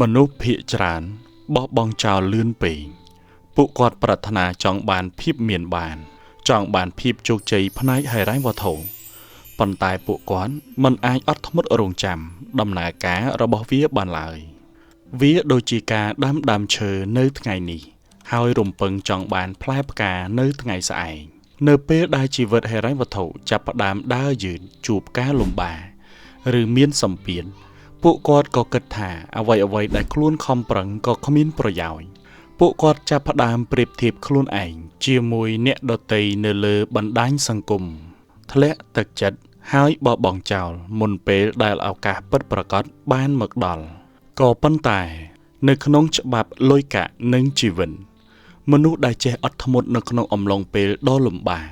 មនុស្សភាគច្រើនបោះបង់ចោលលឿនពេកពួកគាត់ប្រាថ្នាចង់បានភាពមានបានចង់បានភាពជោគជ័យផ្នែកហិរញ្ញវត្ថុប៉ុន្តែពួកគាត់មិនអាចអត់ធ្មត់រង់ចាំដំណើរការរបស់វាបានឡើយវាដូចជាការដាំដើមឈើនៅថ្ងៃនេះហើយរំពឹងចង់បានផ្លែផ្កានៅថ្ងៃស្អែកនៅពេលដែលជីវិតហិរញ្ញវត្ថុចាប់ផ្ដើមដើរយឺតជួបការលំបាកឬមានសម្ពាធពួកគាត់ក៏គិតថាអ្វីៗដែលខ្លួនខំប្រឹងក៏គ្មានប្រយោជន៍ពួកគាត់ចាប់ផ្ដើមប្រៀបធៀបខ្លួនឯងជាមួយអ្នកដទៃនៅលើបណ្ដាញសង្គមធ្លាក់ទឹកចិត្តហើយបោះបង់ចោលមុនពេលដែលឱកាសពិតប្រាកដបានមកដល់ក៏ប៉ុន្តែនៅក្នុងច្បាប់លុយកាក់និងជីវិតមនុស្សដែលចេះអត់ធ្មត់នៅក្នុងអំឡុងពេលដ៏លំបាក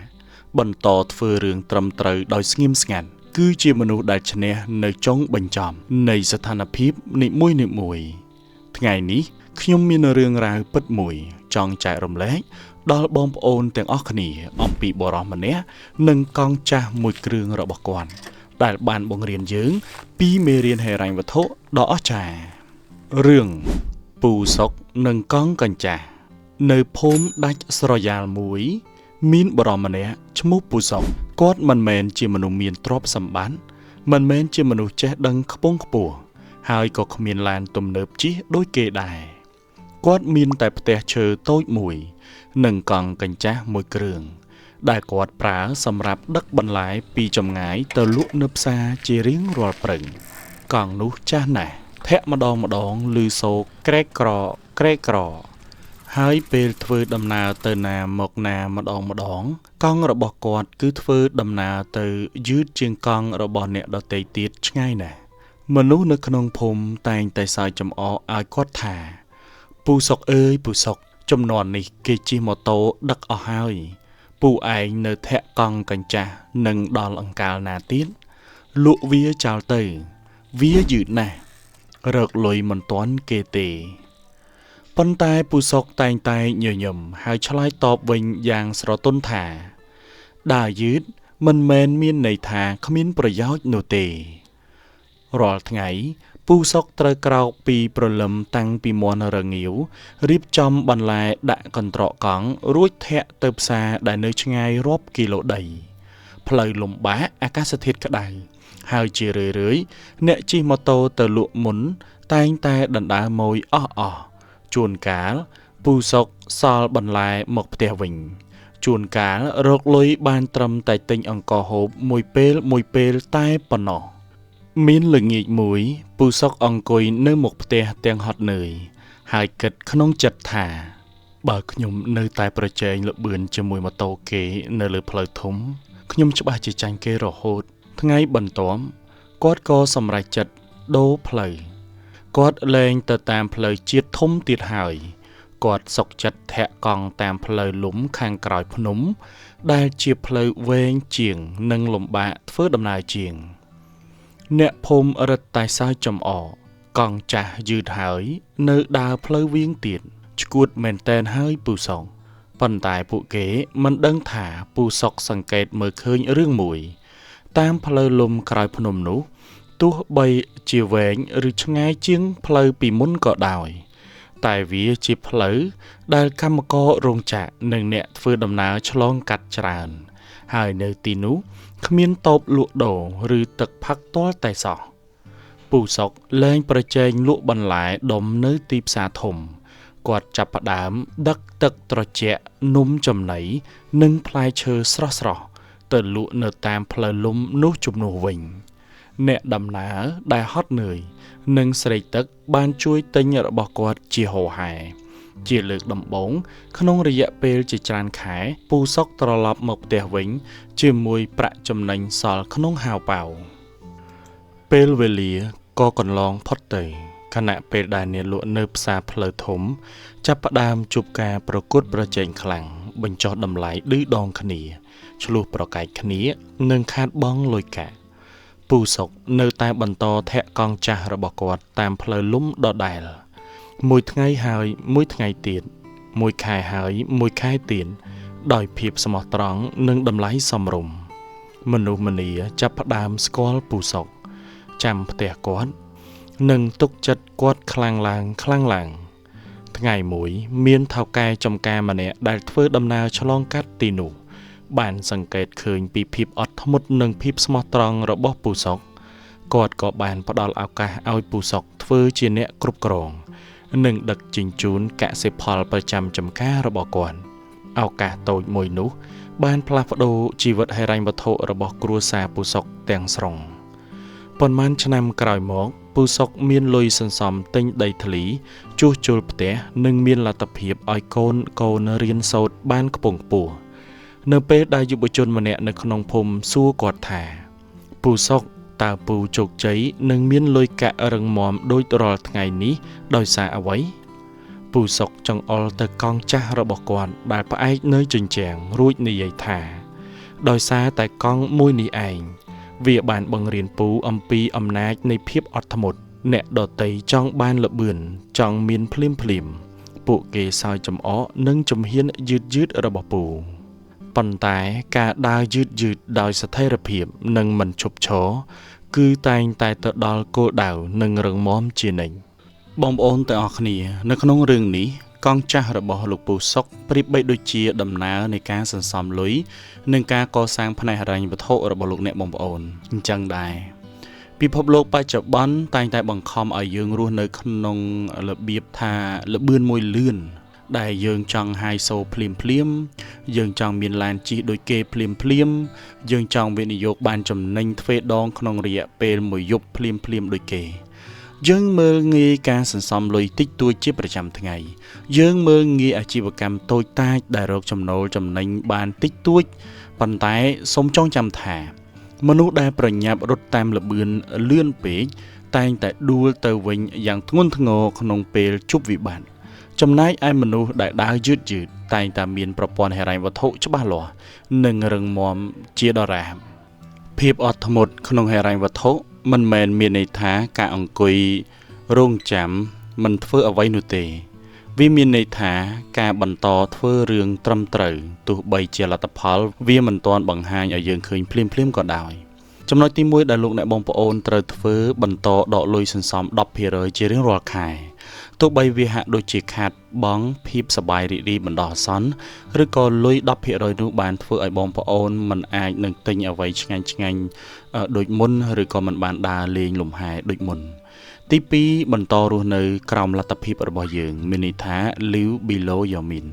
បន្តធ្វើរឿងត្រឹមត្រូវដោយស្ងៀមស្ងាត់គឺជាមនុស្សដែលឈ្នះនៅចុងបញ្ចប់នៃស្ថានភាពនីមួយៗថ្ងៃនេះខ្ញុំមានរឿងរ៉ាវពិតមួយចង់ចែករំលែកដល់បងប្អូនទាំងអស់គ្នាអំពីបុរសម្នាក់និងកង់ចាស់មួយគ្រឿងរបស់គាត់ដែលបានបង្រៀនយើងពីមេរៀនហិរញ្ញវត្ថុដ៏អស្ចារ្យរឿងពូសុកនិងកង់កញ្ចាស់នៅភូមិដាច់ស្រយាលមួយមានបុរសម្នាក់ឈ្មោះពូសុកគាត់មិនមែនជាមនុស្សមានទ្រព្យសម្បត្តិមិនមែនជាមនុស្សចេះដឹងខ្ពង់ខ្ពស់ហើយក៏គ្មានឡានទំនើបជិះដូចគេដែរគាត់មានតែផ្ទះឈើតូចមួយនិងកង់កញ្ចាស់មួយគ្រឿងដែលគាត់ប្រើសម្រាប់ដឹកបន្លែពីចម្ងាយទៅលក់នៅផ្សារជារៀងរាល់ព្រឹកកង់នោះចាស់ណាស់ធាក់ម្ដងម្ដងឮសូរក្រែកក្រក្រែកក្រហើយពេលធ្វើដំណើរទៅណាមកណាម្ដងម្ដងកង់របស់គាត់គឺធ្វើដំណើរទៅយឺតជាងកង់របស់អ្នកដទៃទៀតឆ្ងាយណាស់មនុស្សនៅក្នុងភូមិតែងតែសើចចំអកឲ្យគាត់ថាពូសុកអើយពូសុកចំនួននេះគេជិះម៉ូតូដឹកអស់ហើយពូឯងនៅធាក់កង់កញ្ចាស់នឹងដល់អង្កាលណាទៀតលក់វាចោលទៅវាយឺតណាស់រកលុយមិនទាន់គេទេប៉ុន្តែពូសុកតែងតែញញឹមហើយឆ្លើយតបវិញយ៉ាងស្រទន់ថាដើរយឺតមិនមែនមានន័យថាគ្មានប្រយោជន៍នោះទេរាល់ថ្ងៃពូសុកត្រូវក្រោកពីព្រលឹមតាំងពីមាន់រងាវរៀបចំបន្លែដាក់កន្ត្រកកង់រួចធាក់ទៅផ្សារដែលនៅឆ្ងាយរាប់គីឡូដីផ្លូវលំបាកអាកាសធាតុក្តៅហើយជារឿយៗអ្នកជិះម៉ូតូទៅលក់មុនតែងតែដណ្ដើមម៉ួយអស់ជួនកាលពូសុកសល់បន្លែមកផ្ទះវិញជួនកាលរកលុយបានត្រឹមតែទិញអង្ករហូបមួយពេលមួយពេលតែប៉ុណ្ណោះមានល្ងាចមួយពូសុកអង្គុយនៅមុខផ្ទះទាំងហត់នឿយហើយគិតក្នុងចិត្តថាបើខ្ញុំនៅតែប្រជែងល្បឿនជាមួយម៉ូតូគេនៅលើផ្លូវធំខ្ញុំច្បាស់ជាចាញ់គេរហូតថ្ងៃបន្ទាប់គាត់ក៏សម្រេចចិត្តដូរផ្លូវគាត់លែងទៅតាមផ្លូវជាតិធំទៀតហើយគាត់សុកចិត្តធាក់កង់តាមផ្លូវលំខាងក្រោយភ្នំដែលជាផ្លូវវែងជាងនិងលំបាកធ្វើដំណើរជាងអ្នកភូមិរឹតតែសើចចំអកកង់ចាស់យឺតហើយនៅដើរផ្លូវវៀងទៀតឆ្កួតមែនតែនហើយពូសុកប៉ុន្តែពួកគេមិនដឹងថាពូសុកសង្កេតមើលឃើញរឿងមួយតាមផ្លូវលំក្រោយភ្នំនោះទោះបីជាវែងឬឆ្ងាយជាងផ្លូវពីមុនក៏ដោយតែវាជាផ្លូវដែលកម្មកររោងចក្រនិងអ្នកធ្វើដំណើរឆ្លងកាត់ច្រើនហើយនៅទីនោះគ្មានតូបលក់ដូរឬទឹកផឹកទាល់តែសោះពូសុកលែងប្រជែងលក់បន្លែដុំនៅទីផ្សារធំគាត់ចាប់ផ្ដើមដឹកទឹកត្រជាក់នំចំណីនិងផ្លែឈើស្រស់ៗទៅលក់នៅតាមផ្លូវលំនោះជំនួសវិញអ្នកដំណើរដែលហត់នឿយនិងស្រេកទឹកបានជួយទិញរបស់គាត់ជាហូរហែជាលើកដំបូងក្នុងរយៈពេលជាច្រើនខែពូសុកត្រឡប់មកផ្ទះវិញជាមួយប្រាក់ចំណេញសល់ក្នុងហាវប៉ាវពេលវេលាក៏កន្លងផុតទៅខណៈពេលដែលអ្នកលក់នៅផ្សារផ្លូវធំចាប់ផ្ដើមជួបការប្រកួតប្រជែងខ្លាំងបញ្ចុះតម្លៃឌឺដងគ្នាឆ្លោះប្រកែកគ្នានិងខាតបង់លុយកាក់ពូសុកនៅតែបន្តធាក់កង់ចាស់របស់គាត់តាមផ្លូវលំដដែលមួយថ្ងៃហើយមួយថ្ងៃទៀតមួយខែហើយមួយខែទៀតដោយភាពស្មោះត្រង់និងតម្លៃសមរម្យមនុស្សម្នាចាប់ផ្ដើមស្គាល់ពូសុកចាំផ្ទះគាត់ និងទុកចិត្តគាត់ខ្លាំងឡើងខ្លាំងឡើងថ្ងៃមួយមានថៅកែចំការម្នាក់ដែលធ្វើដំណើរឆ្លងកាត់ទីនោះបានសង្កេតឃើញពីភាពអត់ធ្មត់និងភាពស្មោះត្រង់របស់ពូសុកគាត់ក៏បានផ្ដល់ឱកាសឲ្យពូសុកធ្វើជាអ្នកគ្រប់គ្រងនិងដឹកជញ្ជូនកសិផលប្រចាំចំការរបស់គាត់ឱកាសតូចមួយនោះបានផ្លាស់ប្ដូរជីវិតហិរញ្ញវត្ថុរបស់គ្រួសារពូសុកទាំងស្រុងប៉ុន្មានឆ្នាំក្រោយមកពូសុកមានលុយសន្សំទិញដីធ្លីជួសជុលផ្ទះនិងមានលទ្ធភាពឲ្យកូនរៀនសូត្របានខ្ពង់ខ្ពស់នៅពេលដែលយុវជនម្នាក់នៅក្នុងភូមិសួរគាត់ថាពូសុកតើពូជោគជ័យនឹងមានលុយកាក់រឹងមាំដូចរាល់ថ្ងៃនេះដោយសារអ្វីពូសុកចង្អុលទៅកង់ចាស់របស់គាត់ដែលផ្អែកនៅជញ្ជាំងរួចនិយាយថាដោយសារតែកង់មួយនេះឯងវាបានបង្រៀនពូអំពីអំណាចនៃភាពអត់ធ្មត់អ្នកដទៃចង់បានល្បឿនចង់មានភ្លាមភ្លាមពួកគេសើចចំអកនិងជំហានយឺតៗរបស់ពូប៉ុន្តែការដើរយឺតៗដោយស្ថិរភាពនិងមិនឈប់ឈរគឺតែងតែទៅដល់គោលដៅនិងរឹងមាំជានិច្ចបងប្អូនទាំងអស់គ្នានៅក្នុងរឿងនេះកង់ចាស់របស់លោកពូសុកប្រៀបបីដូចជាដំណើរនៃការសន្សំលុយនិងការកសាងផ្នែកហិរញ្ញវត្ថុរបស់លោកអ្នកបងប្អូនអញ្ចឹងដែរពិភពលោកបច្ចុប្បន្នតែងតែបង្ខំឲ្យយើងរស់នៅក្នុងរបៀបថាល្បឿនមួយលឿនដែលយើងចង់ហាយសូភ្លាមភ្លាមយើងចង់មានឡានជិះដូចគេភ្លាមភ្លាមយើងចង់វិនិយោគបានចំណេញទ្វេដងក្នុងរយៈពេលមួយយប់ភ្លាមភ្លាមដូចគេយើងមើលងាយការសន្សំលុយតិចតួចជាប្រចាំថ្ងៃយើងមើលងាយអាជីវកម្មតូចតាចដែលរកចំណូលចំណេញបានតិចតួចប៉ុន្តែសូមចងចាំថាមនុស្សដែលប្រញាប់រត់តាមល្បឿនលឿនពេកតែងតែដួលទៅវិញយ៉ាងធ្ងន់ធ្ងរក្នុងពេលជួបវិបត្តិចំណែកឯមនុស្សដែលដើរយឺតយឺតតែងតែមានប្រព័ន្ធហិរញ្ញវត្ថុច្បាស់លាស់និងរឹងមាំជាដរាបភាពអត់ធ្មត់ក្នុងហិរញ្ញវត្ថុមិនមែនមានន័យថាការអង្គុយរងចាំមិនធ្វើអ្វីនោះទេវាមានន័យថាការបន្តធ្វើរឿងត្រឹមត្រូវទោះបីជាលទ្ធផលវាមិនទាន់បង្ហាញឲ្យយើងឃើញភ្លាមៗក៏ដោយចំណុចទី1ដែលលោកអ្នកបងប្អូនត្រូវធ្វើបន្តដកលុយសន្សំ 10% ជារៀងរាល់ខែទោះបីវាហាក់ដូចជាខាតបង់ភាពសប្បាយរីករាយបណ្ដោះអាសន្នឬក៏លុយ 10% នោះបានធ្វើឲ្យបងប្អូនមិនអាចនឹងទិញអ្វីឆ្ងាញ់ៗដូចមុនឬក៏មិនបានដើរលេងលំហែដូចមុនទី2បន្តរស់នៅក្រោមលទ្ធភាពរបស់យើងមានន័យថា live below your means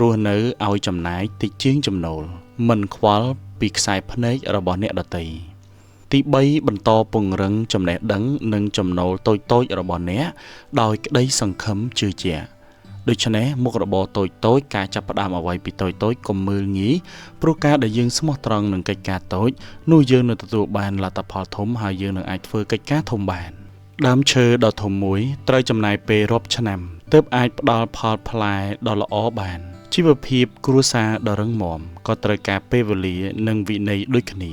រស់នៅឲ្យចំណាយតិចជាងចំណូលមិនខ្វល់ពីខ្សែភ្នែករបស់អ្នកដទៃទី3បន្តពង្រឹងចំណេះដឹងនិងចំណូលតូចៗរបស់អ្នកដោយក្តីសង្ឃឹមជឿជាក់ដូច្នេះមុខរបរតូចៗការចាប់ផ្ដើមអ្វីពីតូចៗកុំមើលងាយព្រោះការដែលយើងស្មោះត្រង់នឹងកិច្ចការតូចនោះយើងនឹងទទួលបានលទ្ធផលធំហើយយើងនឹងអាចធ្វើកិច្ចការធំបានដើមឈើដ៏ធំមួយត្រូវចំណាយពេលរាប់ឆ្នាំទើបអាចផ្ដល់ផលផ្លែដ៏ល្អបានជីវភាពគ្រួសារដ៏រឹងមាំក៏ត្រូវការពេលវេលានិងវិន័យដូចគ្នា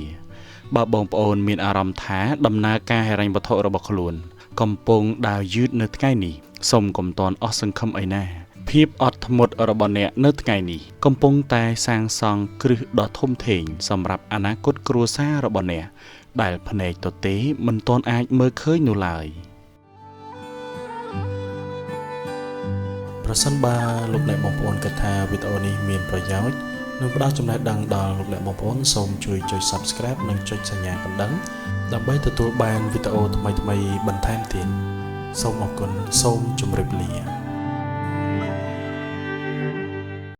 បើបងប្អូនមានអារម្មណ៍ថាដំណើរការហិរញ្ញវត្ថុរបស់ខ្លួនកំពុងដើរយឺតនៅថ្ងៃនេះសូមកុំទាន់អស់សង្ឃឹមអីណាភាពអត់ធ្មត់របស់អ្នកនៅថ្ងៃនេះកំពុងតែសាងសង់គ្រឹះដ៏ធំធេងសម្រាប់អនាគតគ្រួសាររបស់អ្នកដែលភ្នែកទទេមិនទាន់អាចមើលឃើញនោះឡើយប្រសិនបើលោកអ្នកបងប្អូនគិតថាវីដេអូនេះមានប្រយោជន៍និងផ្ដល់ចំណេះដឹងដល់លោកអ្នកបងប្អូនសូមជួយចុច Subscribe និងចុចសញ្ញាកណ្ដឹងដើម្បីទទួលបានវីដេអូថ្មីៗបន្ថែមទៀតសូមអរគុណសូមជម្រាបលា